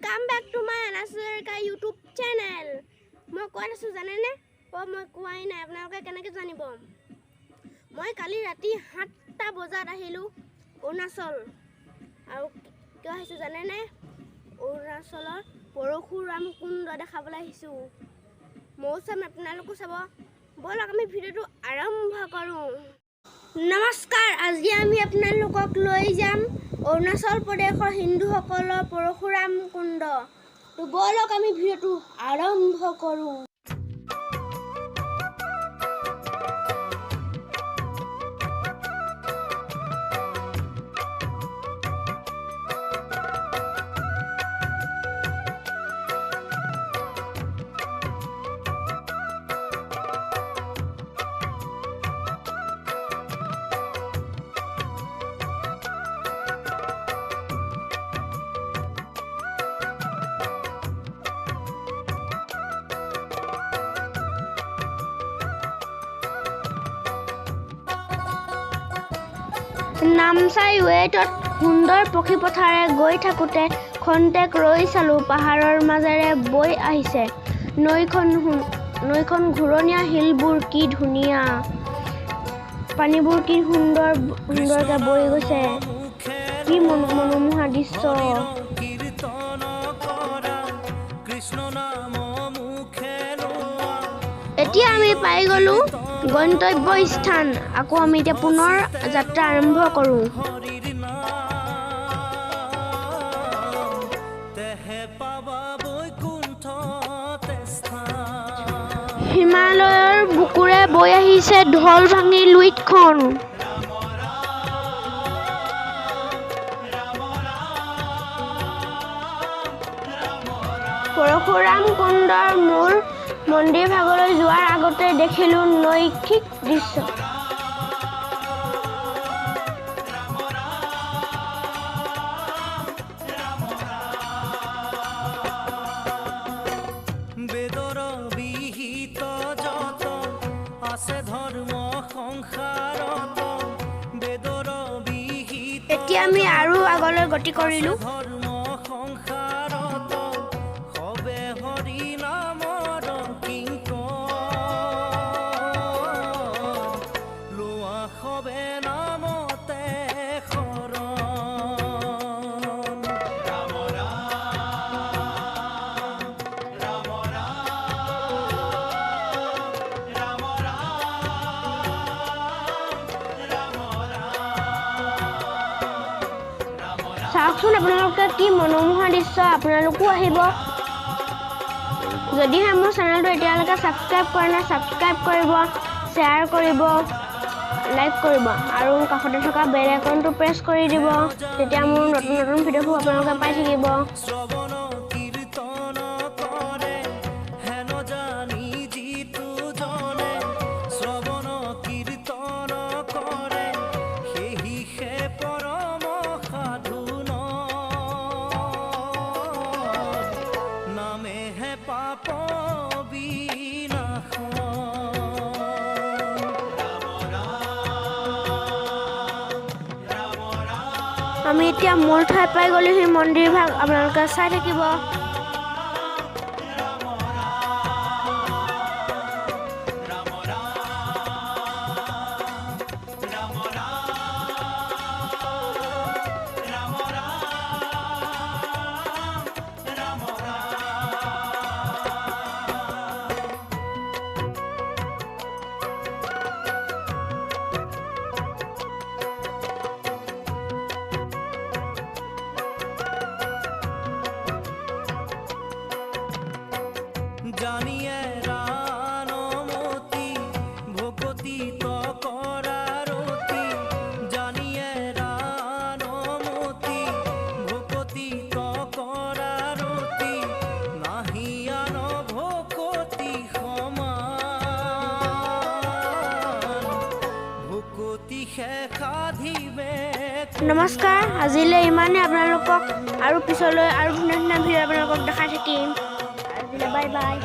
Welcome back to my Anas Hazarika YouTube channel. মই ক'ত আছোঁ জানেনে? অ' মই কোৱাই নাই, আপোনালোকে কেনেকৈ জানিব? মই কালি ৰাতি 7টা বজাত আহিলোঁ অৰুণাচল। আৰু কিয় আহিছোঁ জানেনে? অৰুণাচলৰ পৰশুৰাম কুণ্ড দেখাবলৈ আহিছোঁ। ময়ো চাম, আপোনালোকো চাব। ব'লক, আমি ভিডিঅ'টো আৰম্ভ কৰোঁ। নমস্কাৰ, আজি আমি আপোনালোকক লৈ যাম অৰুণাচল প্ৰদেশৰ হিন্দুসকলৰ পৰশুৰাম কুণ্ড। তো ব'লক, আমি ভিডিঅ'টো আৰম্ভ কৰোঁ। নামচাই ৱেটত সুন্দৰ পক্ষী পথাৰে গৈ থাকোঁতে খন্তেক ৰৈ চালোঁ। পাহাৰৰ মাজেৰে বৈ আহিছে নৈখন। নৈখন ঘূৰণীয়া শিলবোৰ কি ধুনীয়া, পানীবোৰ কি সুন্দৰ সুন্দৰকৈ বৈ গৈছে, কি মনোমোহা দৃশ্য। কীৰ্তন কৰা, কৃষ্ণ নাম মুখে লোৱা। এতিয়া আমি পাই গ'লোঁ গন্তব্য স্থান। আকৌ আমি এতিয়া পুনৰ যাত্ৰা আৰম্ভ কৰোঁ। হৰিৰ নাম তেহে পাবা বৈকুণ্ঠতে স্থান। হিমালয়ৰ বুকুৰে বৈ আহিছে ঢল ভাঙি লুইতখন। পৰশুৰাম কুণ্ডৰ মূল মন্দিৰ ভাগলৈ যোৱাৰ আগতে দেখিলোঁ নৈশিক দৃশ্য। বেদৰ বিহিত যত আছে ধৰ্ম সংসাৰত, বেদৰ বিহিত এতিয়া আমি আৰু আগলৈ গতি কৰিলোঁ। ধৰ্ম সংসাৰত সবে হৰি নামৰ কিংকৰ, লোৱা সবে নামতে শৰণ। ৰাম ৰাম ৰাম ৰাম ৰাম ৰাম ৰাম। চাওকচোন আপোনালোকে, কি মনোমোহা দৃশ্য। আপোনালোকো আহিব। যদিহে মোৰ চেনেলটো এতিয়ালৈকে ছাবস্ক্ৰাইব কৰা নাই, ছাবস্ক্ৰাইব কৰিব, শ্বেয়াৰ কৰিব, লাইক কৰিব আৰু কাষতে থকা বেল আইকনটো প্ৰেছ কৰি দিব। তেতিয়া মোৰ নতুন নতুন ভিডিঅ'বোৰ আপোনালোকে পাই থাকিব। শ্ৰৱণ কীৰ্তন কৰে হেন জানি যিটো জনে, শ্ৰৱণ কীৰ্তন কৰে সেহিসে পৰম সাধু নৰ, নামেহে পাপ বিনাশ। ৰাম ৰাম ৰাম। আমি এতিয়া মূল ঠাই পাই গ'লোহি, মন্দিৰ ভাগ। আপোনালোকে চাই থাকিব। ৰাম ৰাম ৰাম ৰাম ৰাম ৰাম ৰাম ৰাম। জানিয়ে ৰানমতি ভকতি কৰাৰতি, জানিয়ে ৰানমতি ভকতি কৰাৰতি, নাহি আন ভকতি সমান, ভকতি সাধিবে। নমস্কাৰ, আজিলৈ ইমানেই। আপোনালোকক আৰু পিছলৈ আৰু ধুনীয়া ধুনীয়া ভিডিঅ' আপোনালোকক দেখাই থাকিম। আজিলৈ বাই বাই।